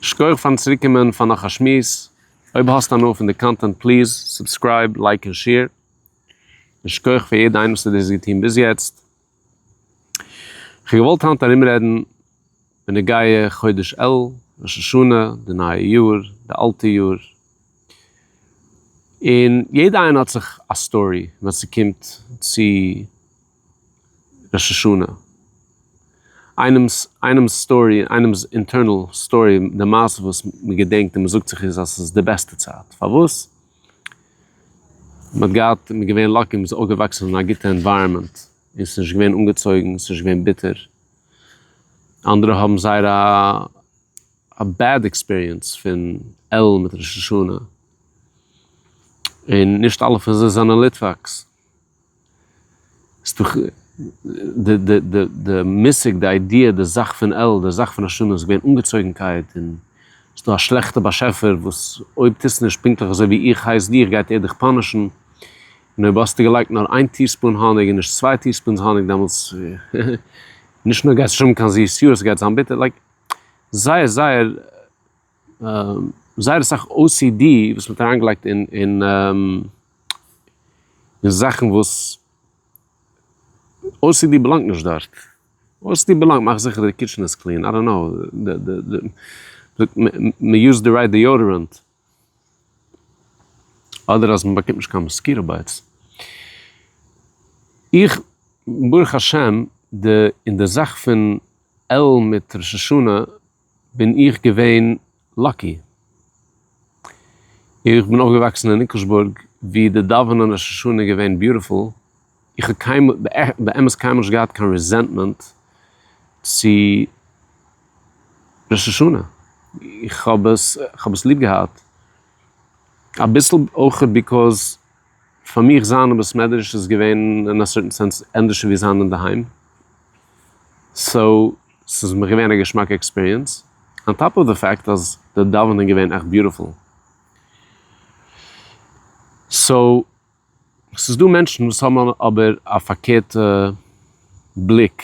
שכוח פארן צוריקקומען פאר נאך א שמועס, אויב האסטו הנאה פון די content please subscribe, like און share, און שכוח פאר יעדע איינער וואס האט דאס געטון ביז יעצט. כ'האב געוואלט היינט ארומרעדן בנוגע חודש אלול, ראש השנה, די נייע יאר, די אלטע יאר, און יעדע איינער האט זיך א story ווען ס'קומט צו ראש השנה. איינעמס איינעמס story, איינעמס internal story, די מעשה וואס מען געדענקט און מען זאגט זיך איז אז ס'איז די בעסטע צייט. פארוואס? מען האט געהאט, מען איז געווען lucky, מען איז אויפגעוואקסן אין א גוטע environment, און ס'איז נישט געווען אנגעצויגן, ס'איז נישט געווען ביטער. אנדערע האבן זייער א א bad experience פון אלול מיט ראש השנה, און נישט אלע פון זיי זענען ליטוואקס. די די די די מושג די idea די זאך פון אלול די זאך פון ראש השנה איז געווען אנגעצויגנקייט און ס'איז דא א שלעכטע באשעפער וואס אויב טוסטו נישט פונקטליך אזוי ווי איך הייס דיך גייט ער דיך punish ן און אויב האסטו געלייגט נאר איין teaspoon האניג און נישט צוויי teaspoons האניג דעמאלטס נישט נאר גייסטו נישט האבן קיין זיס יאר ס'גייט זיין ביטער like זייער זייער זייער אסאך OCD וואס מ'האט אריינגעלייגט אין אין אין זאכן וואס OCD באלאנגט נישט דארט. OCD באלאנגט מאך זיכער די kitchen איז clean, I don't know, מ' use ט די right deodorant. אדער אז מ'באקומט נישט קיין mosquito bites. איך ברוך השם די אין די זאך פון אלול מיט ראש השנה בין איך געווען lucky. איך בין אויפגעוואקסן אין ניקלשבורג ווי די דאווענען ראש השנה איז געווען beautiful, איך האב קיינמאל באמת קיינמאל נישט געהאט קיין resentment צו ראש השנה, איך האב עס איך האב עס ליב געהאט, אביסל אויכעט because פאר מיך זיין אין בית מדרש איז געווען אין א certain sense ענדערש ווי זיין אינדערהיים, so ס'איז מיך געווען א געשמאקע experience, on top of the fact אז די דאווענען געווען עכט beautiful. So ס'איז דא מענטשן וואס האבן אבער א פארקערטע בליק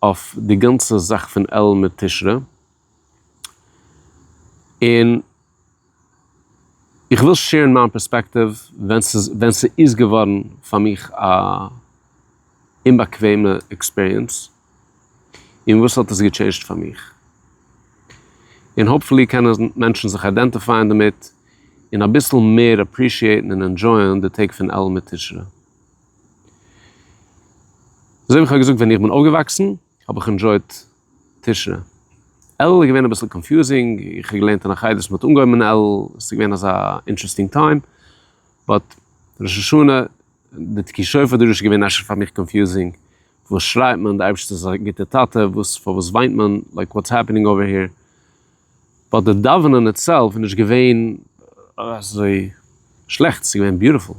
אויף די גאנצע זאך פון אלול מיט תשרי, און איך וויל share ן מיין פערספעקטיוו ווען ס'איז ווען ס'איז געווארן פאר מיך א אומבאקוועמע experience, און וואס האט עס גע change ט פאר מיך. און hopefully קענען מענטשן זיך identify ען דערמיט און אביסל מער appreciate ן און enjoy ען די טעג פון אלול מיט תשרי. אזוי ווי איך האב געזאגט ווען איך בין אויפגעוואקסן האב איך enjoy ט תשרי. אלול איז געווען אביסל confusing, איך האב געלערנט אין א חדר וואס מען האט אנגעהויבן אין אלול, עס איז געווען אזא interesting time, but ראש השנה, די תקיעת שופר דרשה איז געווען אפשר פאר מיך confusing, וואס שרייט מען, די אייבערשטער איז א גוטע טאטע, וואס פארוואס וויינט מען, like what's happening over here, but די דאווענען itself איז נישט געווען אזוי שלעכט, ס'איז געווען beautiful.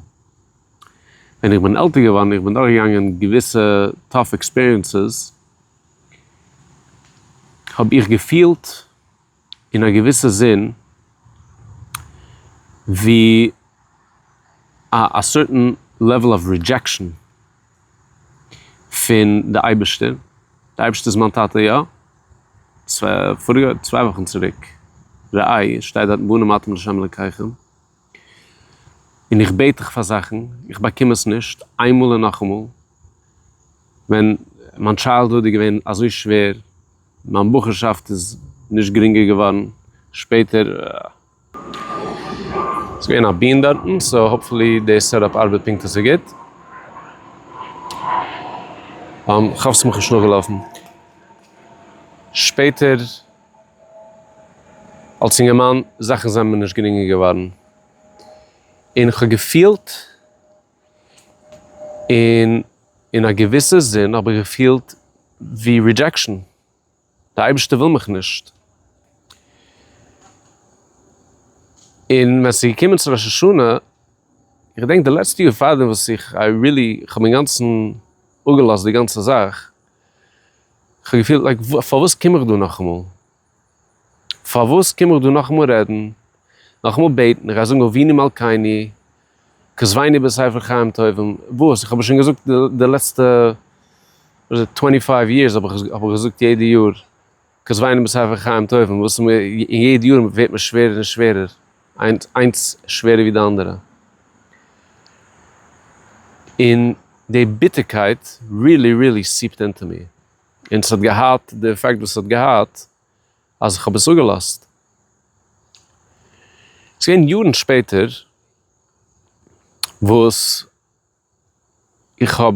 ווען איך בין עלטער געווארן, איך בין דורכגעגאנגען געוויסע tough experiences, האב איך געפילט אין א געוויסע זין ווי א certain level of rejection פון די אייבערשטער, די אייבערשטער איז מיין טאטע יא? פאריגע צוויי וואכן צוריק, ראה שטייט דארט בנים אתם לה' אלקיכם, און איך בעט דיך פאר זאכן, איך באקום עס נישט, איינמאל און נאכאמאל, ווען מיין childhood איז געווען אזוי שווער, מיין בחורשאפט איז נישט גרינגער געווארן שפעטער. ס'איז געווען א בין דארטן, so hopefully די setup ארבעט פונקט אזוי גוט. כ'האף ס'איז מיך נישט נאכגעלאפן. שפעטער אלס אינגערמאן, זאכן זענען מיר נישט גרינגער געווארן. און כ'האב געפילט און אין א געוויסע זין האב איך געפילט ווי rejection, די אייבערשטער וויל מיך נישט. און ווען ס'איז געקומען צו ראש השנה, איך געדענק די לעצטע יאר פארדעם וואס איך I really, איך האב אינגאנצן אפגעלאזט די גאנצע זאך, איך האב געפילט like פארוואס קום איך דא נאכאמאל? פארוואס קום איך דא נאכאמאל רעדן? נאכאמאל בעטן? איך גיי זאגן אבינו מלכינו, כתבנו בספר חיים טובים, וואס? איך האב עס שוין געזאגט די לעצטע twenty five years האב איך געזאגט יעדע יאר. כתבנו בספר חיים טובים, וואס אין יעדע יאר ווערט מיר שווערער און שווערער, איינס שווערער ווי די אנדערע. און די ביטערקייט really really seeped into me, און ס'האט געהאט די effect וואס ס'האט געהאט, אז איך האב עס אפגעלאזט. ס'איז געווען יארן שפעטער וואס איך האב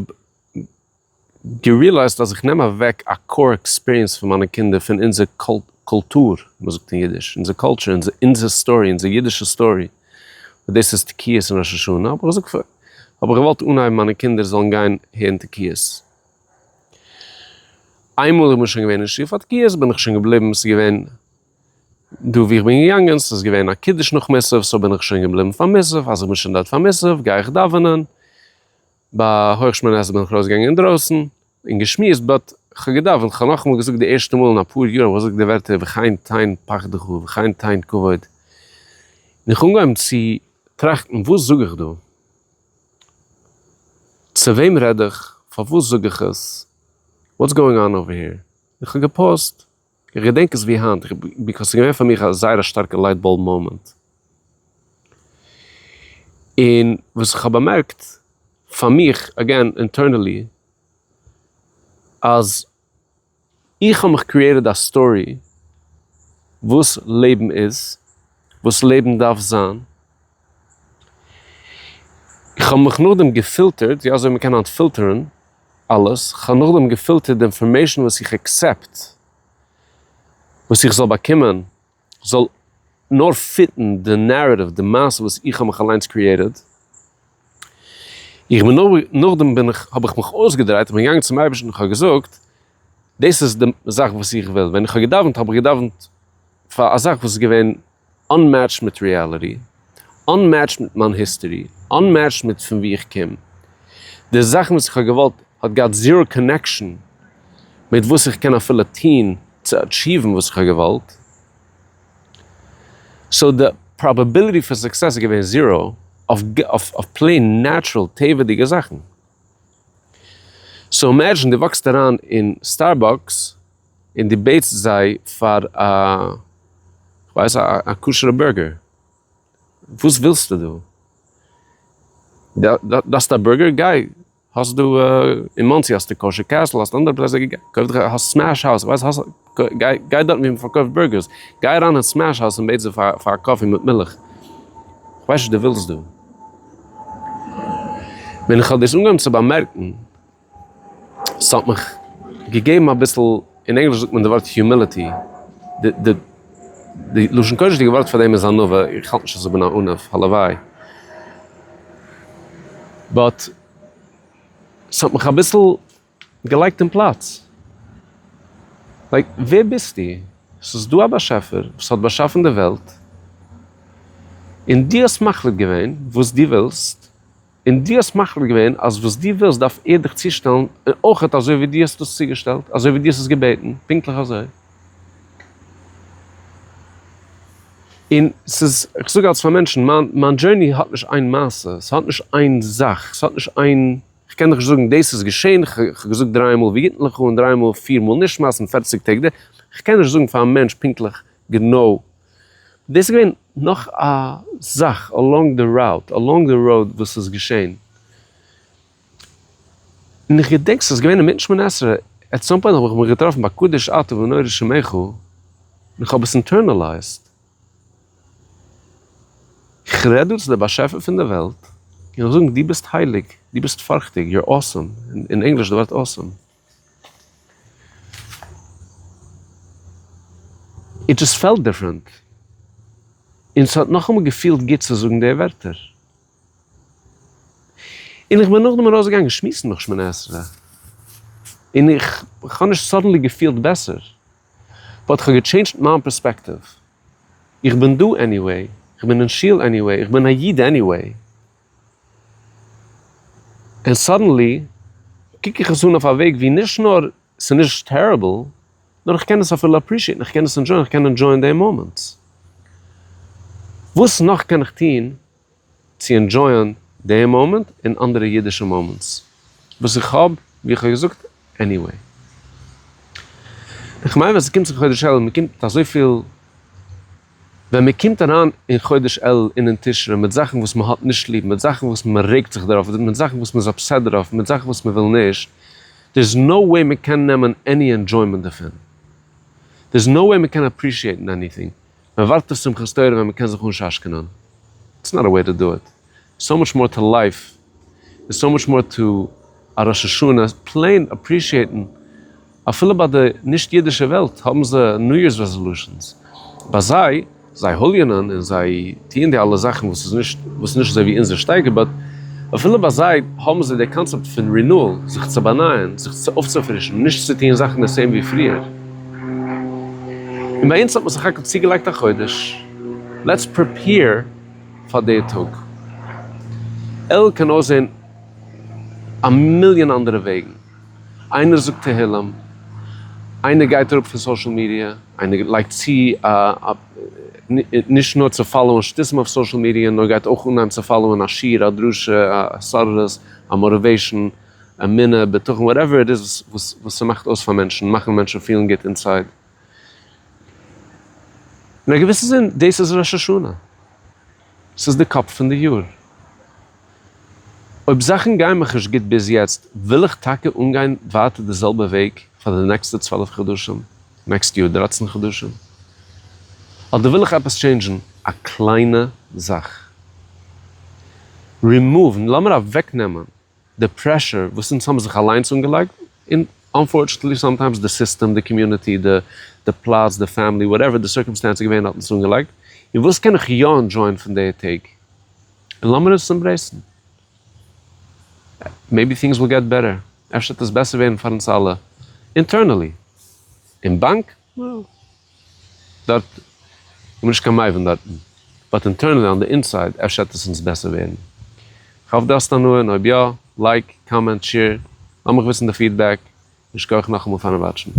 גע realize ט אז איך נעם אוועק א core experience פון מיינע קינדער פון אונזער קולטור, ווי מ'זאגט אין אידיש, אונזער culture, אונזער story, אונזער אידישע story, וואס דאס איז תקיעות אין ראש השנה, האב איך געזאגט, האב איך געוואלט אנהייבן מיינע קינדער זאלן גיין הערן תקיעות. איינמאל איך בין שוין געווען אין שול פאר תקיעות בין איך שוין געבליבן, ס'איז געווען דא ווי איך בין געגאנגען, ס'איז געווען א קידוש נאך מוסף, so בין איך שוין געבליבן פאר מוסף, אז איך בין שוין דארט פאר מוסף גיי איך דאווענען, ביי הויך שמונה עשרה בין איך ארויסגעגאנגען אינדרויסן און געשמועסט, but כ'האב געדאווענט, כ'האב נאכאמאל געזאגט די ערשטע מאל אין אפאר יאר האב איך געזאגט די ווערטער וכן תן פחדך וכן תן כבוד, און איך האב אנגעהויבן צו טראכטן וואס זאג איך דא? צו וועם רעד איך? פארוואס זאג איך עס? What's going on over here? איך האב גע pause ט, איך געדענק עס ווי היינט, because ס'איז געווען פאר מיך א זייער א שטארקע light bulb moment. און וואס איך האב באמערקט פאר מיך, again internally, אז איך האב מיך created א story וואס לעבן איז, וואס לעבן דארף זיין, איך האב מיך נאכדעם געפילטערט, ווי אזוי מ'קען היינט פילטערן אלעס, איך האב נאכדעם געפילטערט די information וואס איך accept, וואס איך זאל באקומען, זאל נאר fit ן די narrative, די מעשה וואס איך האב מיך אליינס created. איך בין נאכדעם בין איך, האב איך מיך אויסגעדרייט, איך בין געגאנגען צום אייבערשטן און איך האב געזאגט, דאס איז די זאך וואס איך וויל. ווען איך האב געדאווענט האב איך געדאווענט פאר א זאך וואס איז געווען unmatched מיט reality, unmatched מיט מיין history, unmatched מיט פון וואו איך קום. די זאכן וואס איך האב געוואלט האט געהאט zero connection מיט וואס איך קען אפילו טון צו achieve ן וואס איך האב געוואלט. So די probability פאר success איז געווען zero אויף plain natural טבע'דיגע זאכן. So imagine דו walk סט אריין אין Starbucks און דו בעטסט זיי פאר א, כ'ווייס, א כשר'ע burger. וואס ווילסטו דא? דארפסט א burger? גיי, האסט דא אין מאנסי האסטו Kosher Castle, האסט אנדערע פלעצער, קויף דיך, האסט Smash House, כ'ווייס, האסט, גיי דארטן ווי מ'פארקויפט burgers, גיי אריין אין Smash House און בעט זיי פאר א coffee מיט מילך. כ'ווייס נישט וואס דו ווילסט דא. ווען איך האב דאס אנגעהויבן צו באמערקן, ס'האט מיך געגעבן אביסל, אין ענגליש זאגט מען די ווארט humility, די די לשון קודש'דיגע ווארט פאר דעם איז ענווה, איך האלט נישט אז איך בין א עניו, הלוואי. But ס'האט מיך אביסל געלייגט אין פלאץ. Like, ווער ביסטו? ס'איז דא א באשעפער וואס האט באשאפן די וועלט, און דו האסט מחליט געווען וואס דו ווילסט, און דו האסט מחליט געווען אז וואס דו ווילסט דארף ער דיך צושטעלן, און אויכעט אזוי ווי דו האסט דאס צוגעשטעלט, אזוי ווי דו האסט עס געבעטן, פונקטליך אזוי. און ס'איז, איך זאג אלץ פאר מענטשן, מיין מיין journey האט נישט איין מעשה, ס'האט נישט איין זאך, ס'האט נישט איין, כ'קען דיך נישט זאגן דאס איז געשען, כ'האב געזאגט דריי מאל ויתן לך און דריי מאל פיר מאל נשמת און פערציג טעג די, כ'קען נישט זאגן פאר א מענטש פונקטליך גענוי דאס איז געווען נאך א זאך along the route, along the road וואס איז געשען. און איך געדענק ס'איז געווען אינמיטן שמונה עשרה, at some point האב איך מיך געטראפן ביי קדוש אתה ונורא שמך, און איך האב עס internalized. איך רעד דא צו דער באשעפער פון דער וועלט, און איך זאג אים דו ביסט הייליג, דו ביסט פארכטיג, you're awesome, אין ענגליש די ווארט awesome. It just felt different. און ס'האט נאכאמאל געפילט גוט צו זאגן די ווערטער. און איך בין נאכדעם ארויסגעגאנגען שמועסן נאך שמונה עשרה. און איך האב נישט suddenly געפילט בעסער. But כ'האב גע change ט מיין perspective. איך בין דא anyway, איך בין אין שול anyway, איך בין א איד anyway. און suddenly קוק איך עס אן אויף א וועג ווי נישט נאר ס'איז נישט terrible, נאר איך קען עס אפילו appreciate ן, איך קען עס enjoy ען, איך קען enjoy ען די moments. וואס נאך קען איך טון צו enjoy ען די מאמענט און אנדערע אידישע moments וואס איך האב, ווי איך האב געזאגט, anyway. איך מיין ווען ס'קומט צו חודש אלול, מ'קומט מיט אזויפיל, ווען מ'קומט אריין אין חודש אלול און אין תשרי מיט זאכן וואס מ'האט נישט ליב, מיט זאכן וואס מ'רעגט זיך דערויף, מיט זאכן וואס מ'איז upset דערויף, מיט זאכן וואס מ'וויל נישט, there's no way מ'קען נעמען any enjoyment דערפון. There's no way מ'קען appreciate ן anything. מ'ווארט אויף שמחת תורה ווען מ'קען זיך אנשאשקענען. It's not a way to do it. So much more to life, און so much more to א ראש השנה, plain appreciate ן, אפילו ביי די נישט אידישע וועלט האבן זיי New Year's resolutions, ביי זיי, זיי הוליענען און זיי טוען די אלע זאכן וואס איז נישט, וואס איז נישט אזוי ווי אונזער שטייגער, but אפילו ביי זיי האבן זיי די קאנצעפט פון renewal, זיך צו באנייען, זיך צו אויפצופרישן, נישט צו טוען זאכן די same ווי פריער. און ביי אונז האט מען סך הכל צוגעלייגט א חודש, let's prepare פאר די טאג. אלול קען אויסזען א מיליאן אנדערע וועגן. איינער זאגט תהילים, איינער גייט אראפ פון social media, איינער לייגט צו א, נישט נאר צו follow ען שטותים אויף social media, נאר גייט אויך אנהייבן צו follow ען א שיעור, א דרשה, א סערוויס, א motivation, אמונה, בטחון, whatever it is וואס ס'מאכט אויס פאר מענטשן, מאכן מענטשן פילן גוט inside. אין א געוויסע זין, דאס איז ראש השנה. ס'איז די קאפ פון די יאר. אויב זאכן גייען מיך נישט גוט ביז יעצט, וויל איך טאקע אנגיין ווייטער די זעלבע וועג פאר די נעקסטע 12 חדשים, next יאר 13 חדשים? אדער וויל איך עפעס change ן? א קליינע זאך. רימאוון, לאמיר אוועקנעמען די pressure וואס אונז האבן זיך אליינס אנגעלייגט, און unfortunately sometimes די סיסטעם, די community, די פלאץ, די family, whatever די circumstance איז געווען האט אונז אנגעלייגט, און וואס קען איך יא enjoy ען פון די טעג? און לאמיר עס embrace ן. Maybe things will get better, אפשר וועט עס בעסער ווערן פאר אונז אלע, internally. אין באנק? דארט איז מען נישט קיין מבין דארטן, but internally on the inside אפשר וועט עס אונז בעסער ווערן. כ'האף דו האסט הנאה און אויב יא, like, comment, share, לאז מיך וויסן די feedback, יישר כח נאכאמאל פארן watch ן.